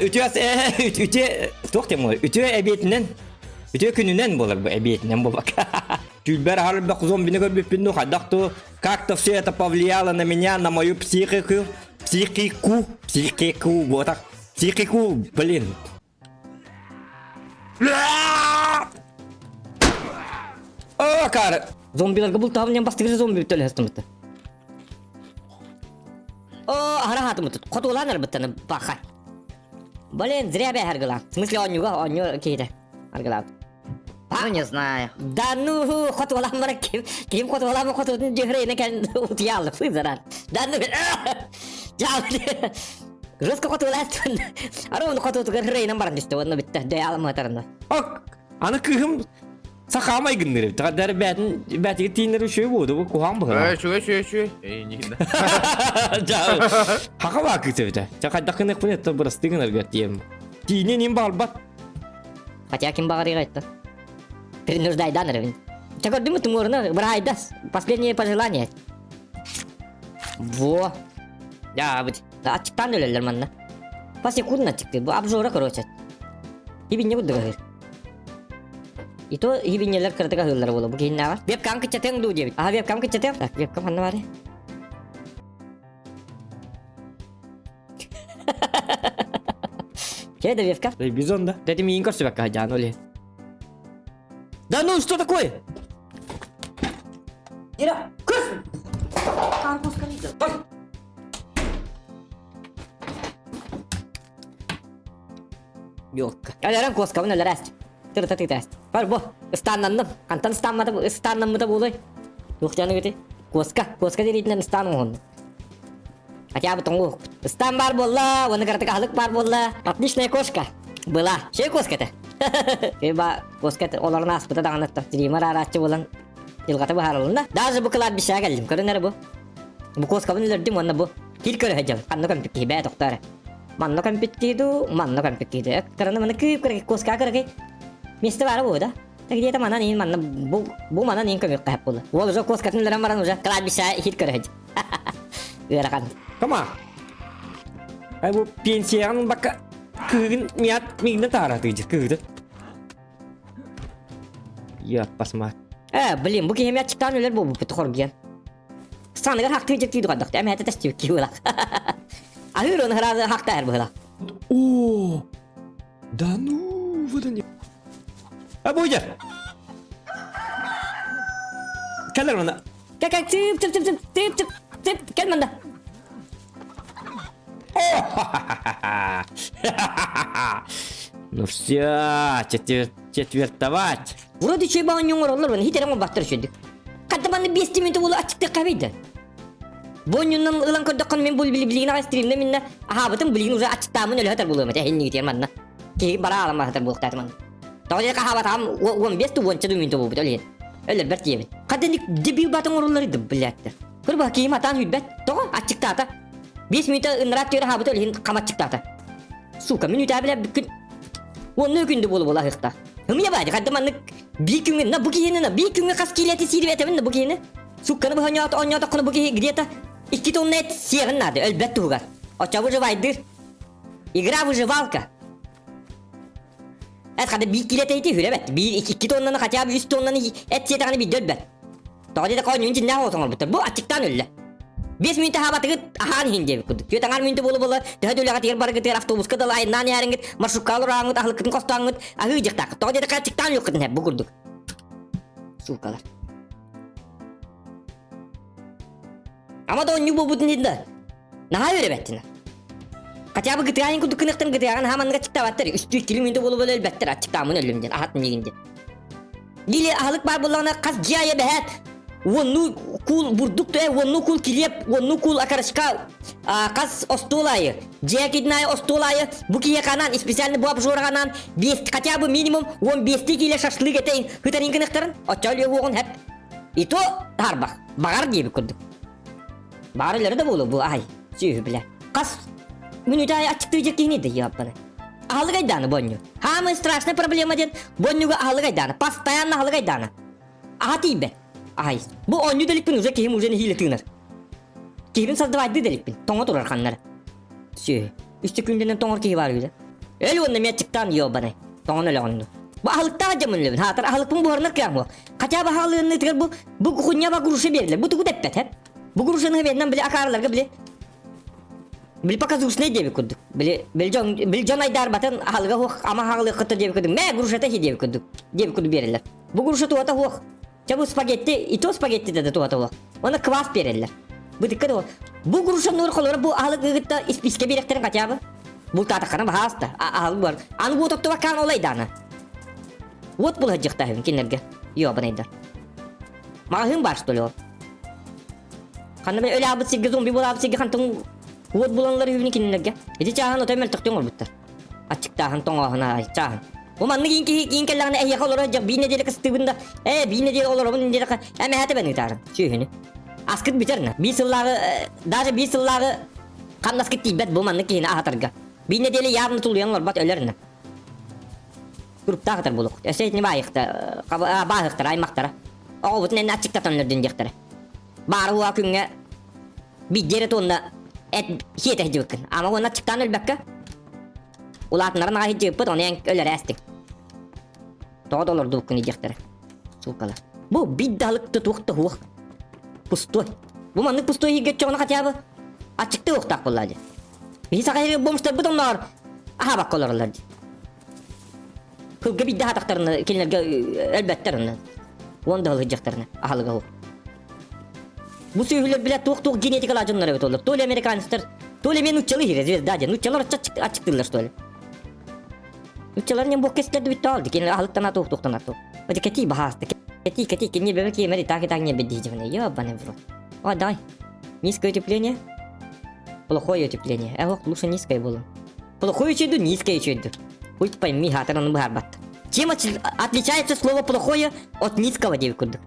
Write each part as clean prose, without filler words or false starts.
Үтүө үтүө туох диэн буолар? Үтүө эбиэтинэн үтүө күнүнэн буолар бу эбиэтинэн буолбакка. Түүлбэр аһар элбэх зомбины көрбүппүн ну хайдах ту как-то все это повлияло на меня, на мою психику, психику, психику, вот так, психику, блин. О, кар! Зомбиларга бултаабын диэн бастакы зомби төлөһөстүмүттэр. О, аһара хаатымыт. Хотуолаан арбыттаны баха. Блин, зря бэ аргылаан. В смысле оонньууга оонньуу киһитэ аргылаабыт. Ну, не знаю. Да ну, хотуолаан баран ким, ким хотуолаан хотуотун дьүһүрэ кэлэн утуйааллы фызаран. Да ну, Жестко хотуолаан Ара оны хотуотугар хырайынан баран түстэ, онно бүтте. Дөй аламматарына. Ок, аны кыыһым саха майгынныр. Тагдар бәтин бәтиге тииннер үчүгэй буолду бу куһаҕан быһыылаах. Э, үчүгэй, үчүгэй, үчүгэй. Эй, иннигин да. Хака баа кыыс эбитэ. Ча хайдах гыныахпын это бырастыы гынарга тиэм. Тиинин им баалбат. Хотя ким баҕарыыга айтта. Принуждайдан эребин. Ча көрдүм тумуорuna бырайдас. Последнее пожелание. Во. Я бит. Ачыктаан өлөллөр манна. Посекундно ачыктыы. Бу обжора короче. Хибинне курдук аһыыр. И то хибиннелер кыратык аһыыллар буолуо бу киһиннээҕэр. Вебкам кыччатыаҥ дуу диэбит. Аха вебкам кыччатыам. Так, вебкам ханна баарый? Че да вебкам? Эй, бизон да. Дәти миин көрсүбэккэ сылдьаан ол иһин. Да ну, что такое? Ира, көс! Ёлка. Өлөрөн куоскабын өлөрөөс. Тырыта тыытаас. Бар бу, ыстааннанным. Хантан ыстааммата ыстааннаммыта буолуой? Туох дьаныгыт Куоска, куоска дириитинэн ыстаан оҥоһунну. Хотя бы тоҥуу. Ыстаан баар буолла, уонна кыратык аһылык баар буолла. Отличная кошка. Была. Чей куоска это? Ба куоска олорон ааспыта даҕаны стример аарааччы буолан дьылҕата быһаарылынна. Даже бу кладбищеҕа кэллим. Көрүн эрэ бу. Бу куоскабын өлөрдүм уонна бу кир көрө сылдьабын. Ханна көмпүт киһи бээ тохтоо эрэ. Манна көмпүт киһи дуу, манна көмпүт киһи дуу. Кыраны маны кыып кыракый куоска кыракый. Место баара буо да. Так где-то манан иин манна бу бу манан иин көмүк хаһап буолла. Уол уже куоскатын өлөрөн баран уже кладбищеҕа иһит көрө сылдьар. Ыарахан. Кама? Ай бу пенсияҕын бакка кыһыгын мият мигнэ таара тыйдыр кыһыгы. Я посмотри. Э, блин, бу киһи аччыктаан өлөр буолбуппут хоргуйан. Саныгар хактыы дьиктии дугардах, эмэһэтэ тэстибит киһи буолах. Аһыыр оны хыраазы хактаар быһыла. О, да ну, вот они. А буйдер. Кэлэр мана. Кэ кэ тып тып тып тып тып тып тып кэл манда. Ну все, четвертовать. Вроде үчүгэй баҕанньы оҥороллор уонна хитэрэн оҥорбаттар үчүгдүк. Хатта манна биэстии мүнүүтэ буола аччыктыахха эбийдэ. Бу онньунан ылан көрдөххүнэ мин бу билигин аҕай стримнэ миннэ аһаабытым билигин уже аччыктааммын өлө сытар буолуом этэ эһиннигитигэр манна. Киһи бара аалама сытар буолуохтаата манна. Тоҕо диэтэххэ аһаабатаҕым 15 ту уонча мүнүүтэ буолбут ол иһин. Өлөрбөр тиийэбин. Хата дебил батын оҥороллор да блядь. Көр баһа киһим атаан үүрбэт. Тоҕо? Аччыктаата. Биэс мүнүүтэ ынраат түөрэ аһаабыта ол иһин хам аччыктаата. Сука, мүнүүтэ билэ бүккүн Уонна күндү буола буола аһыахта. Ымыйа баadi, хадда маннык биир күҥҥэ, на бу киһини на биир күҥҥэ хас киилэ эти сиири этэбин на бу киһини. Сукканы быһа оонньоото оонньоотоххуна бу киһи где-то икки тонна эт сиэҕин наада, өлбөт туһугар. Оччо выживайдыыр. Игра выживалка. Эт хада биир киилэ эти хүрэ Биир икки тоннаны хотя бы үс тоннаны эт сиэтэҕинэ биирдэ өлбөт. Тоҕо диэтэххэ оонньуун дьиннээх оҕо оҥорбуттар. Бу аччыктаан өллө. Биэс мүнүүтэ аһаабатыгыт аһаан иһин диэбит курдук. Түөрт аҥаар мүнүүтэ буола-буола төһө да үлэҕитигэр барыгытыгар автобуска дылы айаннаан иһээриҥҥит, маршрукка олорооҥҥут, аһылыккытын хостооҥҥут аһыы дьахтааххыт. Тоҕо диэтэххэ аччыктаан өлүөххүтүн иһэр бу курдук. Суукалар. Ама да оонньуу буолбутун иһин да наһаа үөрэбэттин. Хотя бы гытыаайын курдук кыныахтан гытыаҕын аһаа маннык аччыктаабаттар. Үстүү иккили мүнүүтэ буола-буола өлбөттөр. Аччыктааммын өллүм диэн, аһат миигин диэн. Или аһылык баар буоллаҕына хас дьиэ айа бэһээт уоннуу куул бурдук туэ уоннуу куул килиэп уоннуу куул окорочка хас остуол аайы дьиэ китин аайы остуол аайы бу киһиэхэ анаан специально бу обжораҕа анаан биэс хотя бы минимум уон биэстии киилэ шашлык этэ ыытарын гыныахтарын оччо өлүө хэп и то таарбах баҕар диэбит курдук баҕар өлөрө да буолуо бу ай сүөһү билэ хас мүнүүтэ аайы аччыктыы дьиэ да йыаппаны аһылык айдааны бонньу Хаамыы страшная проблема диэн бонньуга аһылык айдаана, постоянно аһылык айдаана. Аһа тиийбэт. Аһай. Бу оонньуу дэликпин уже киһим уже нэһиилэ тыынар. Киһибин создавайдыы дэликпин. Тоҥо турар ханнары. Сүөһү. Үстэ күндэнэн тоҥор киһи бар үһү. Өл уонна эмиэ аччыктаан ёбаный. Тоҥон өлөҕүн дуу. Бу аһылыктаах дьоммун өлөбүн. Хаатар аһылыкпын буһарынар кыаҕым суох. Хотя бы аһылыгынныытыгар бу бу кухуньяба груша биэрдилэр. Бу тугу да эппэт, һэ? Бу грушаны хабианнан били акаарыларга били били показушный диэбит курдук. Били били дьон били дьон айдаарбатын аһылыга суох ама аһылык кытта диэбит курдук. Мэ грушата хи диэбит курдук. Диэбит курдук биэрэллэр. Бу груша туһата суох. Чэ бу спагетти, и то спагетти да туһата суох. Уонна квас биэрэллэр. Бытыкка да Бу груша нур холоро бу аһылык ыгытта испискэ биэрэхтэрин хотя бы. Бултаатаххына баһааста. Аһылык бар. Аны бу тоттубаккаан олайдаана. Вот булһадьыктаһын кинилэргэ. Ёбанайдар. Маҕаһыын баар что ли ол? Ханна били өлө сиргэ зомби буолаабыт сиргэ хантан уот буланлар үһүбүн кинилэргэ. Ити чааһын отой мөлтөхтүн оҥорбуттар. Аччыктааһын, тоҥооһун аай, чааһын. Бу маннык иин киһи киин кэллэҕинэ эһиэхэ олоро сылдьар биир нэдиэлэ кыстыыбын да, ээ биир нэдиэлэ олоробун нэдиэлэ эмэһээтэ бэн ыытаарым сүөһүнү. Аскыт бүтэр на. Биир сыллааҕы, даже биир сыллааҕы хамнаскыт тиийбэт бу маннык киһини аһатарга. Биир нэдиэлэ явно тулуйан олорбот өлөр на. Туруктаах ытар буолуоххут. Өссө итини баайыахта, бааһыахтара, аймахтара. Оҕобутун эннэ аччыктатан өлөрдүн диэхтэрэ. Баара уа күҥҥэ биирдэ эрэ туонна эт сиэтэ сылдьыбыккын. Ама уонна аччыктаан өлбөккө. Улаатыннаран аҕай сылдьыбыппыт, ону эн өлөрөөстүҥ. Тоҕо да олордубуккун диэхтэрэ. Суукалар. Бу биир да аһылык туох да суох. Пустой. Бу маннык пустой иһиргэ оччоҕуна хотя бы аччыктыы уохтаах буоллаа дии. Биһи саха сиригэр бомжтарбыт оннооҕор аһаабакка олороллор дии. Кылга биирдэ аһаатахтарына кинилэргэ өлбөттөр онно. Уон да сылдьахтарына аһылыга суох. Бу сүөһүлэр билэ туох-туох генетикалаах дьоннор эбит олор. То ли американецтар, то ли мен нуччалы иһирэ звезда диэн. Нуччалар аччыктыыллар что ли? Нуччалар нем буок кестер бүттэ алды. Кинилэр аһылыктана туох-туохтан арту. Оти кэти баһаасты. Кэти, кэти, кини бэбэ киэмэри так и так не беддиһдивне. Ёбаный в рот. О, давай. Низкое утепление. Плохое утепление. Эх, лучше низкое было. Плохое үчүйдү, низкое үчүйдү. Хуй пойми, хаатар ону быһаарбат. Чем отличается слово плохое от низкого диэбит курдук.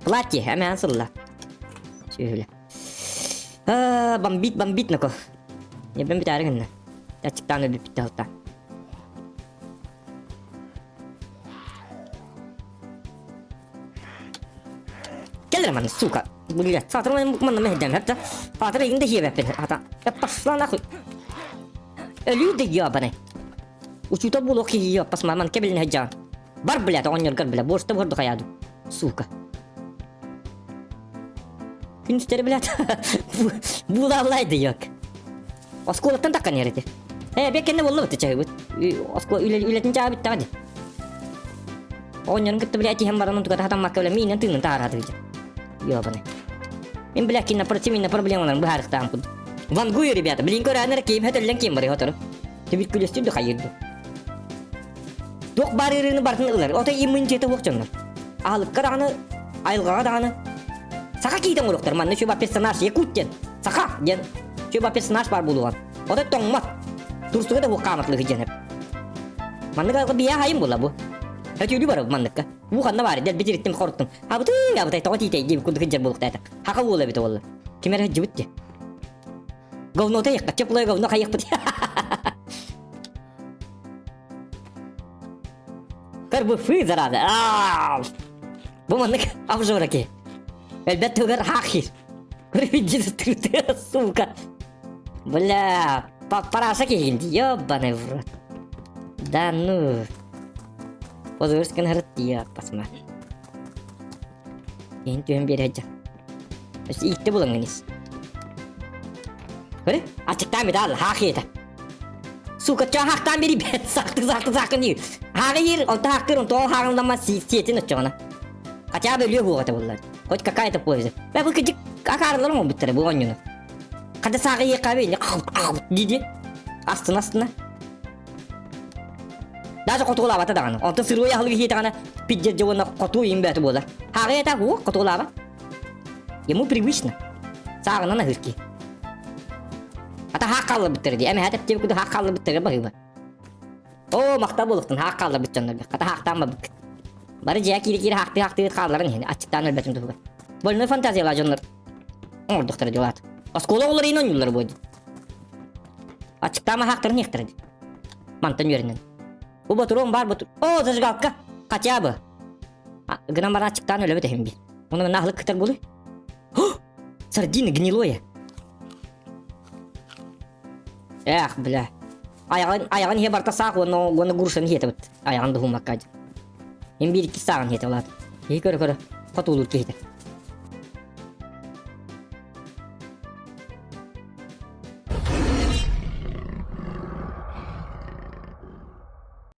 Платье, эмээн сылла. Сүөһүлэ. Бомбит, бомбит нако. Небен бүтәре гынна. Ачыктаан өлбүппүттэ алта. Кэл эрэ манна, сука. Блядь, саатар манна мэһэйдээн хэптэ. Саатар эйигин да сиэбэппин. Ата, пошла нахуй. Өлүү да ебаный. Учуутал буолуох киһи ёппас маман кэбилин сылдьаҕын. Бар, блядь, оҕонньоргор, бля, буорста буорду хайаadu. Сука. Күнүстэри, блядь, буулааллай да ёк. Оскуолаттан таккан иһэр Ээ, бэк кэннэ буолла бытты чаһыбыт. Оскуола үлэтин чааһа бүттэҕэ дии. Оҕонньорун кытта бля этиһэн баран онтуката хатаммакка бля миинэн тыынын таһарааты видя. Ёбаный. Мин бля кинна противно проблемаларын быһаарыктаам курдук. Вангую, ребята, блин көрөөн эрэ киим хөтөллөн киим барый хотору. Түбүт күлүстүр да хайырды. Туох баар ыарыыны барытын ылар. Ото иммунитета суох дьоннор. Аһылыкка даҕаны, айылҕаҕа даҕаны. Саха киһитэ оҥоруохтар. Манна чуба персонаж якут диэн. Саха диэн чуба персонаж баар буолуоҕа. Ото тоҥмот. Турсуга да хааматлыгы диэн. Маннык айылҕа биһиэхэ хайын буолла бу. Өтүүлүү барабы манныкка. Уу ханна баар дэлби тириттим хоруттум. Абытый, абытай тоҕо тиитэй диэбит курдук сылдьар буолуохтаата. Хака уола эбитэ буолла. Ким эрэ сылдьыбыт дии. Говнота ехха, теплое говно хайыхпыт. Көр бу фы зараза. Бу маннык обжора ки. Элбэт тугар хахир. Көрүддү сука. Бля, параша киһигин ёбаный в рот. Да ну. Позырскын хырыт пасма. Иһин түһэн биэрэ Өссө ииттэ булаҥҥын ис. Көрө, аччыктаан бүтаал, хаах иэтэ. Сука, чо хаахтаан бери бэт, сахты сахты сахты диир. Хааҕы иир, онто хаахтыыр, онто ол хааҕынлама сиэтин оччоҕуна. Хотя бы өлүө хуоҕата буллар. Хоть какая-то польза. Бэ бу кыдьык акаарылар оҥорбуттара бу оонньууну. Хада сааҕы иэххэ били диди. Астына астына. Даже хотугулаабата даҕаны. Онтон сырой аһылыгы иһиэтэҕинэ пиджердьэ уонна хоту иин бөөтү буолар. Хааҕы этэ уох хотугулаабат. Ему привычно. Сааҕынан аһыыр киһи. Ата хаах хаалларбыттара дии. Эмэһэ тэптиэбит курдук хаах хаалларбыттара баһыыба. Оо, махтал буолуохтун хаах хаалларбыт дьоннорго. Хата хаахтаан барбыккыт. Бары дьиэ киирэ-киирэ хаахтыы-хаахтыы хаалларан иһин аччыктаан өлбөтүн туһугар. Больной фантазиялаах дьоннор оҥордохторо дьулаат. Оскуола оҕолоро иин оонньууллар буо дии. Аччыктаама хаахтарын иэхтэрэ дии. Мантан үөрэнэн. Бу ботуруон баар ботур. О, зажигалка! Хотя бы. Гынан баран аччыктаан өлөбүт эһим бир. Оны манна аһылык кытар буолуй. Сардины гнилое. Эх, бля. Айаҕын, айаҕын иһэ барта саах уонна уонна грушаны иһиэтэ быт. Айаҕын да уһуммакка. Им биир икки сааҕын иһиэтэ улаат. Киһи көрө-көрө хотуулуур киһитэ.